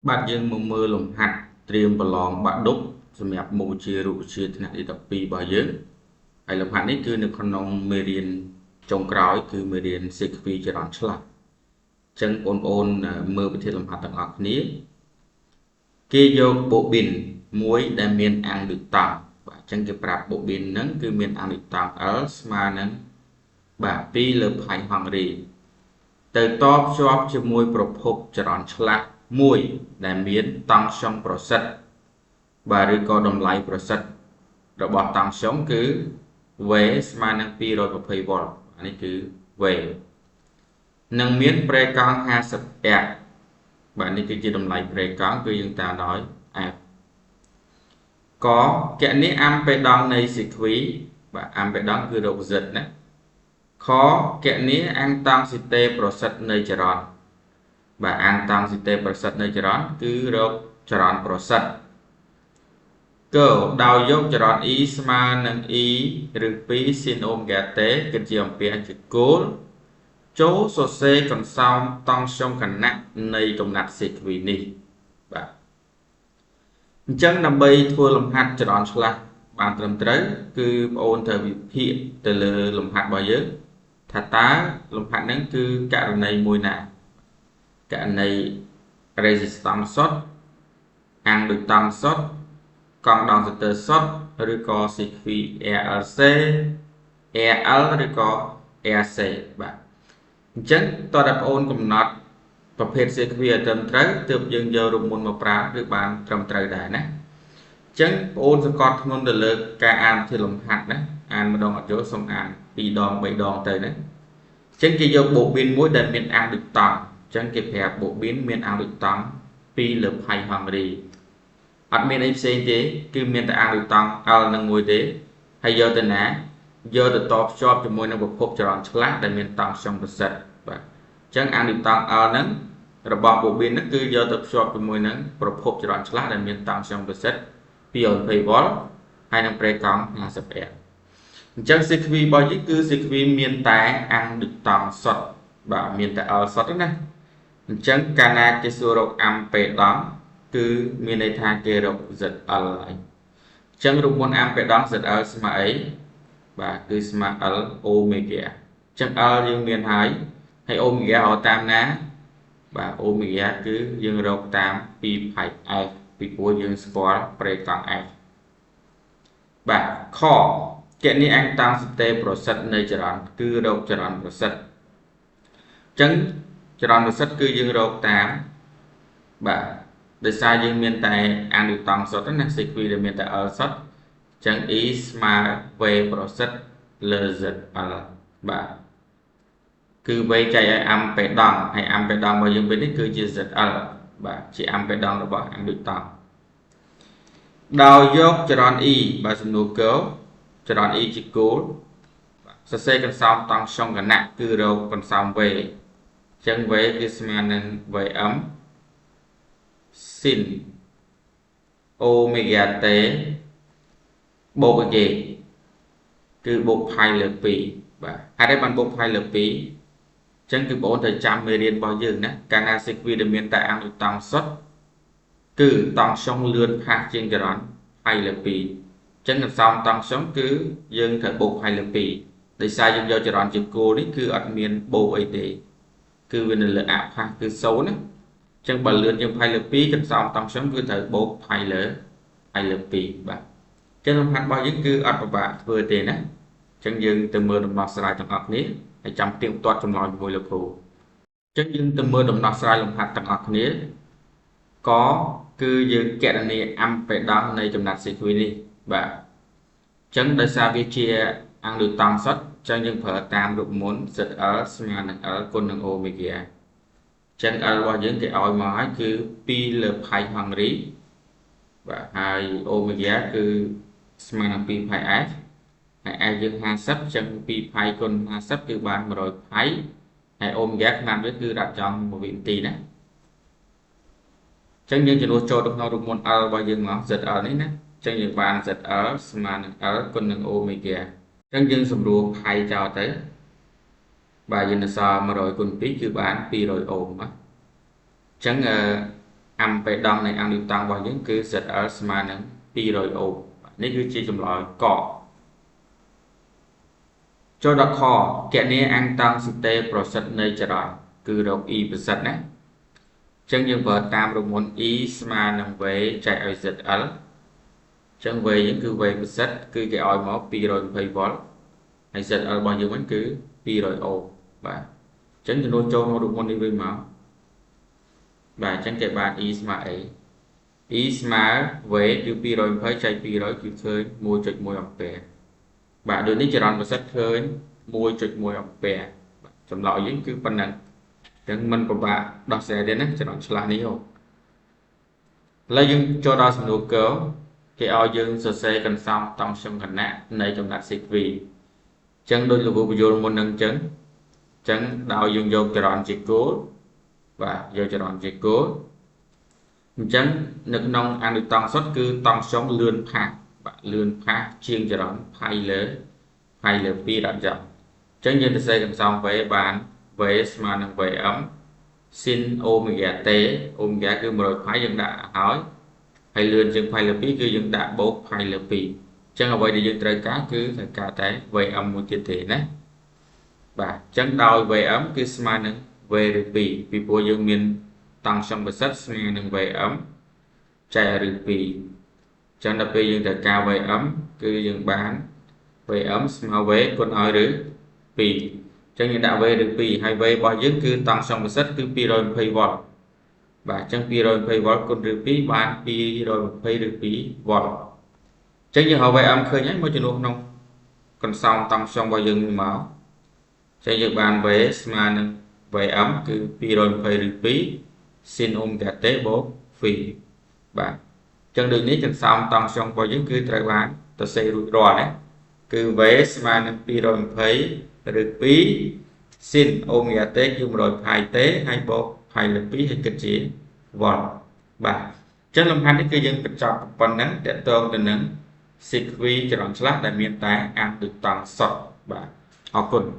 បាទយើងមកមើលលំហាត់ត្រៀមប្រឡងបាក់ឌុបសម្រាប់មុខវិជ្ជារូបវិទ្យាថ្នាក់ទី12របស់យើងហើយលំហាត់នេះគឺនៅក្នុងមេរៀនចុងក្រោយគឺមេរៀនសេខ្វីចរន្តឆ្លាស់អញ្ចឹងបងប្អូនមើលវិធានលំហាត់ទាំងអស់គ្នាគេយកបូប៊ីនមួយដែលមានអាំងដូចតង់បាទអញ្ចឹងគេប្រាប់បូប៊ីនហ្នឹងគឺមានអាំងដូចតង់ L ស្មើនឹងបាទ2លើផៃហង្រីទៅតភ្ជាប់ជាមួយប្រភពចរន្តឆ្លាស់មួយដែលមានតង់ស្យុងប្រសិទ្ធបាទឬក៏តម្លៃប្រសិទ្ធរបស់តង់ស្យុងគឺ V ស្មើនឹង220វ៉ុលអានេះគឺ V នឹងមានប្រេកង់ 50 R បាទនេះគឺជាតម្លៃប្រេកង់គឺយើងតាមដោយ F កកនេះអាំបេដង់នៃសេខ្វីបាទអាំបេដង់គឺរក Z ណាខកនេះអាំងតង់ស៊ីតេប្រសិទ្ធនៃចរន្តបាទអាំងតង់ស៊ីតេប្រសិទ្ធនៃចរន្តគឺរកចរន្តប្រសិទ្ធកដោយយកចរន្ត E ស្មើនឹង E ឬ2 sin អូមេហ្គា t គឺជាអំពែជាគោលចូលសរសេរកន្សោមតង់ស្យុងគណៈនៃកំណាត់សេខ្វីនេះបាទអញ្ចឹងដើម្បីធ្វើលំហាត់ចរន្តឆ្លាស់បានត្រឹមត្រូវគឺបងអូនត្រូវវិភាគទៅលើលំហាត់របស់យើងថាតើលំហាត់ហ្នឹងគឺករណីមួយណាករណី resistance សុទ្ធអាំងដូចតង់សុទ្ធកង់ដង់សទ័រសុទ្ធឬក៏ CQ RLC RL ឬក៏ RC បាទអញ្ចឹងតើបងប្អូនកំណត់ប្រភេទ CQ ឲ្យត្រឹមត្រូវទើបយើងយករូបមន្តមកប្រើឬបានត្រឹមត្រូវដែរណាអញ្ចឹងបងប្អូនសង្កត់ធ្ងន់ទៅលើការអានជាលំហាត់ណាអានម្ដងអត់យល់សូមអាន2ដង3ដងទៅណាអញ្ចឹងគេយកបូប៊ីនមួយដែលមានអាំងដូចតង់អញ្ចឹងគេប្រាប់បូប៊ីនមានអាំងដូចតង់2លើផៃហង្រីអត់មានអីផ្សេងទេគឺមានតែអាំងដូចតង់ L នឹងមួយទេហើយយកទៅណាយកទៅតភ្ជាប់ជាមួយនឹងប្រភពចរន្តឆ្លាស់ដែលមានតង់ស្យុងប្រសិទ្ធបាទអញ្ចឹងអាំងដូចតង់ L ហ្នឹងរបស់បូប៊ីនហ្នឹងគឺយកទៅភ្ជាប់ជាមួយនឹងប្រភពចរន្តឆ្លាស់ដែលមានតង់ស្យុងប្រសិទ្ធ220វ៉ុលហើយនឹងប្រេកង់50 A អញ្ចឹង CQ របស់យើងគឺ CQ មានតែអាំងដូចតង់សុទ្ធបាទមានតែ L សុទ្ធណាអញ្ចឹងកាលណាគេសួររកអាំប៉េដង់គឺមានន័យថាគេរក ZL ហើយអញ្ចឹងរូបមន្តអាំប៉េដង់ ZL ស្មើអីបាទគឺស្មើ L omega អញ្ចឹង L យើងមានហើយហើយ omega រកតាមណាបាទ omega គឺយើងរកតាម2ផៃ F ពីព្រោះយើងស្គាល់ប្រេកង់ F បាទខកនេះអញតាំងសតេប្រសិទ្ធនៃចរន្តគឺរកចរន្តប្រសិទ្ធអញ្ចឹងចរន្តប្រសិទ្ធគឺយើងរកតាមបាទដោយសារយើងមានតែអានុតង់សុទ្ធណា CQ ដែលមានតែ L សុទ្ធអញ្ចឹង E ស្មើ V ប្រសិទ្ធលើ ZL បាទគឺ V ចែកឲ្យអាំប៉េដង់ហើយអាំប៉េដង់របស់យើងវិញនេះគឺជា ZL បាទជាអាំប៉េដង់របស់អាំដូចតង់ដោយយកចរន្ត E បាទសំណួរកចរន្ត E ជាគោលសរសេរកន្សោមតង់ស្យុងគណៈគឺរកកន្សោម V អញ្ចឹង V គឺស្មើនឹង Vm sin omega t បូកអីគេគឺបូកផៃលើ2បាទហេតុអីបានបូកផៃលើ2អញ្ចឹងគឺបងអូនត្រូវចាំមេរៀនរបស់យើងណាកាលណា sequence ដែលមានតែអាំងដូចតង់សុទ្ធគឺតង់ស្យុងលឿនផាសជាងចរន្តផៃលើ2អញ្ចឹងកន្សោមតង់ស្យុងគឺយើងត្រូវបូកផៃលើ2ដោយសារយើងយកចរន្តជាគោលនេះគឺអត់មានបូកអីទេគឺវានៅលើអផាសគឺ0ណាអញ្ចឹងបើលឿនជាងផៃលើ2កន្សោមតង់ស្យុងគឺត្រូវបូកផៃលើ2បាទអញ្ចឹងលំហាត់របស់យើងគឺអត់ពិបាកធ្វើទេណាអញ្ចឹងយើងទៅមើលដំណោះស្រាយទាំងអស់គ្នាហើយចាំទៀងទាត់ចម្លើយជាមួយលោកគ្រូអញ្ចឹងយើងទៅមើលដំណោះស្រាយលំហាត់ទាំងអស់គ្នាកគឺយើងកណនាអាំប៉េដង់នៃចំណាត់ CQ នេះបាទអញ្ចឹងដោយសារវាជាអាំងដូចតង់សុទ្ធអញ្ចឹងយើងប្រើតាមរូបមន្ត ZL ស្មើនឹង L គុណនឹង omega អញ្ចឹង L របស់យើងគេឲ្យមកហើយគឺ2លើផៃហង្រីបាទហើយ omega គឺស្មើនឹង2ផៃ F ហើយ F យើង50អញ្ចឹង2ផៃគុណ50គឺបាន100ផៃហើយ omega ខ្នាតវាគឺរ៉ាត់ចង់1វិនាទីណាអញ្ចឹងយើងជំនួសចូលទៅក្នុងរូបមន្ត L របស់យើងមក ZL នេះណាអញ្ចឹងយើងបាន ZL ស្មើនឹង L គុណនឹង omega អញ្ចឹងយើងសម្រួលផៃចោលទៅបាទយើងនៅសល់100គុណ2គឺបាន200អូមណាអញ្ចឹង អាំបេដង់នៃអាំងឌីតង់របស់យើងគឺ ZL ស្មើនឹង200អូមនេះគឺជាចម្លើយកចូលដល់ខកណនីអាំងតង់ស៊ីតេប្រសិទ្ធនៃចរន្តគឺរក E ប្រសិទ្ធណាអញ្ចឹងយើងប្រើតាមរូបមន្ត E ស្មើនឹង V ចែកឲ្យ ZL អញ្ចឹង V យើងគឺ V ប្រសិទ្ធគឺគេឲ្យមក220វ៉ុលហើយ ZL របស់យើងវិញគឺ200អូមបាទអញ្ចឹងចំនួនចូលក្នុងរូបមន្តនេះវិញមកបាទអញ្ចឹងគេបាន E ស្មើ A E ស្មើ V គឺ220ចែក200គឺឃើញ 1.1 អាំពែបាទដូចនេះចរន្តប្រសិទ្ធឃើញ 1.1 អាំពែចម្លើយយើងគឺប៉ុណ្ណឹងអញ្ចឹងមិនពិបាកដោះស្រាយទេណាចរន្តឆ្លាស់នេះហ៎ឥឡូវយើងចូលដល់សំណួរកគេឲ្យយើងសរសេរកន្សោមតង់ស្យុងគណៈនៃកំណត់ CV អញ្ចឹងដូចលោកគ្រូបញ្យល់មុននឹងអញ្ចឹងដោយយើងយកចរន្តជាគោលបាទយកចរន្តជាគោលអញ្ចឹងនៅក្នុងអានុតង់សុទ្ធគឺតង់ស្យុងលឿនផាសបាទលឿនផាសជាងចរន្តផៃលើ2រ៉ាត់យ៉ងអញ្ចឹងយើងសរសេរកន្សោម V បាន V ស្មើនឹង Vm sin omega t omega គឺ100ផៃយើងដាក់ហើយហើយលឿនជាងផៃលើ2គឺយើងដាក់បូកផៃលើ2អញ្ចឹងអ្វីដែលយើងត្រូវការគឺត្រូវការតែ Vm មួយទៀតទេណាបាទអញ្ចឹងដោយ Vm គឺស្មើនឹង V ឬ2ពីព្រោះយើងមានតង់ស្យុងប្រសិទ្ធស្មើនឹង Vm ចែកឬ2អញ្ចឹងដល់ពេលយើងត្រូវការ Vm គឺយើងបាន Vm ស្មើ V គុណឲ្យឬ2អញ្ចឹងយើងដាក់ V ឬ2ហើយ V របស់យើងគឺតង់ស្យុងប្រសិទ្ធគឺ220វ៉ុលបាទអញ្ចឹង220វ៉ុលគុណឬ2បាន220ឬ2វ៉ុលអញ្ចឹងយើងរក Vm ឃើញហើយមកជំនួសក្នុងកន្សោមតង់ស្យុងរបស់យើងមកអញ្ចឹងយើងបាន V ស្មើនឹង Vm គឺ220ឬ2 sin omega t បូក phi បាទអញ្ចឹងដូចនេះកន្សោមតង់ស្យុងរបស់យើងគឺត្រូវបានសរសេររួចរាល់ណាគឺ V ស្មើនឹង220ឬ2 sin omega t គឺ100ផាយ t ហើយបូកផាយលើ2ហើយគិតជាវ៉ុលបាទអញ្ចឹងលំហាត់នេះគឺយើងបញ្ចប់ប៉ុណ្ណឹងតកតងទៅនឹង sequence ចរន្តឆ្លាស់ដែលមានតែអាំងឌីតង់សុទ្ធបាទអរគុណ។